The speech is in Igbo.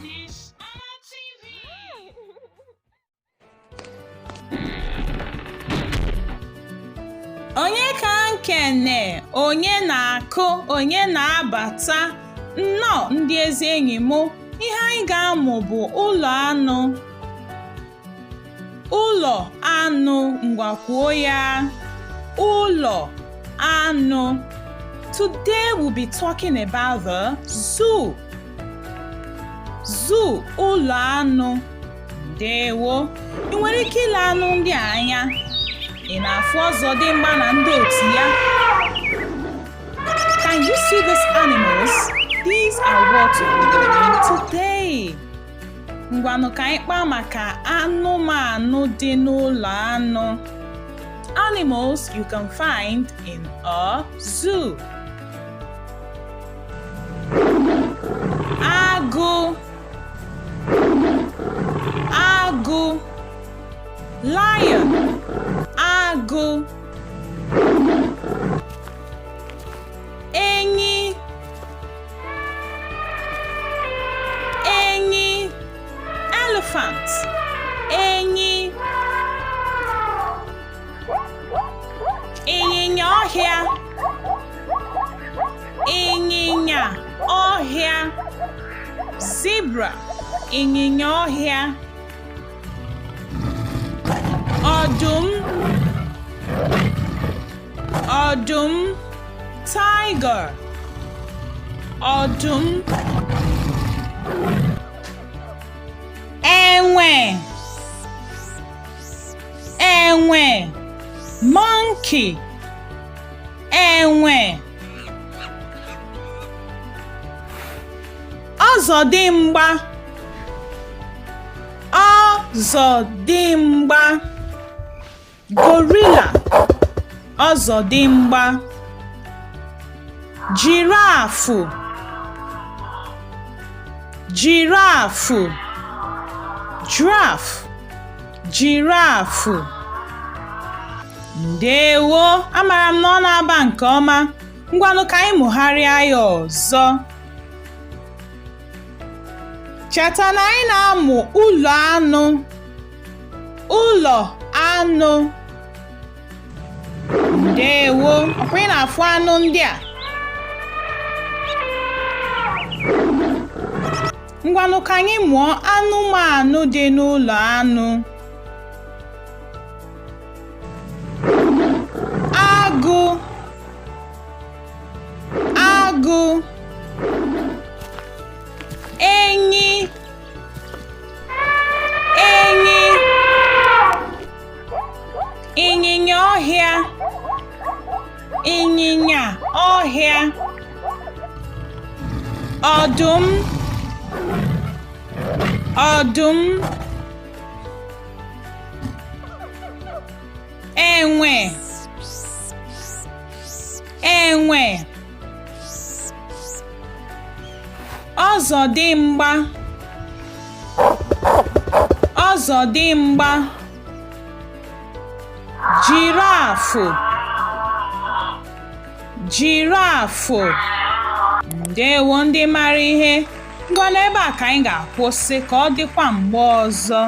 Miss Anna TV. Onye ka nkene, onye na-akụ, onye na-abata? Nnọọ ndị ezi enyi mụ. Ihe anyị ga-amụ bụ ụlọ anụ. Ụlọ anụ, ngwa kwuo ya. Ụlọ anụ. Today we'll be talking about the zoo. Zoo, ụlọ anụ. Ndewo. Ị nwere ike ile anụ ndị a anya? Ị na-afụ ọzọdimgba na ndị otu ya? Can you see these animals? These are what we will learn today. Ngwanụ ka anyị kpaa maka anụmanụ dị n'ụlọ anụ. Animals you can find in a zoo. Agụ, agụ, lion, agụ, enyi, enyi, elephant, enyi, ịnyịnya ọhịa, ịnyịnya ọhịa, zebra, ịnyịnya ọhịa, ọdụm, ọdụm, tiger, ọdụm, enwe, enwe, monkey, enwe, ọzọdimgba, ọzọdimgba, gorilla, ọzọdimgba, giraffe, giraffe, giraffe, giraffe. Ndewo, amara m na ọ na-aba nke ọma. Ngwanụ ka anyị mụgharịa ya ọzọ. Cheta na anyị na-amụ ụlọ anụ. Ụlọ anụ. Ndewo, ọkwa ị na-afụ anụ ndị a? Ngwanụ ka anyị mụọ anụmanụ dị n'ụlọ anụ. Agụ, agụ, enyi, enyi, ịnyịnya ọhịa, ịnyịnya ọhịa, ọdụm, ọdụm, enwe, enwe, ọzọdimgba, ọzọdimgba, giraffe, giraffe. Ndewo ndị mara ihe. Ngwanụ ebe a ka anyị ga-akwụsị ka ọ dịkwa mgbe ọzọ.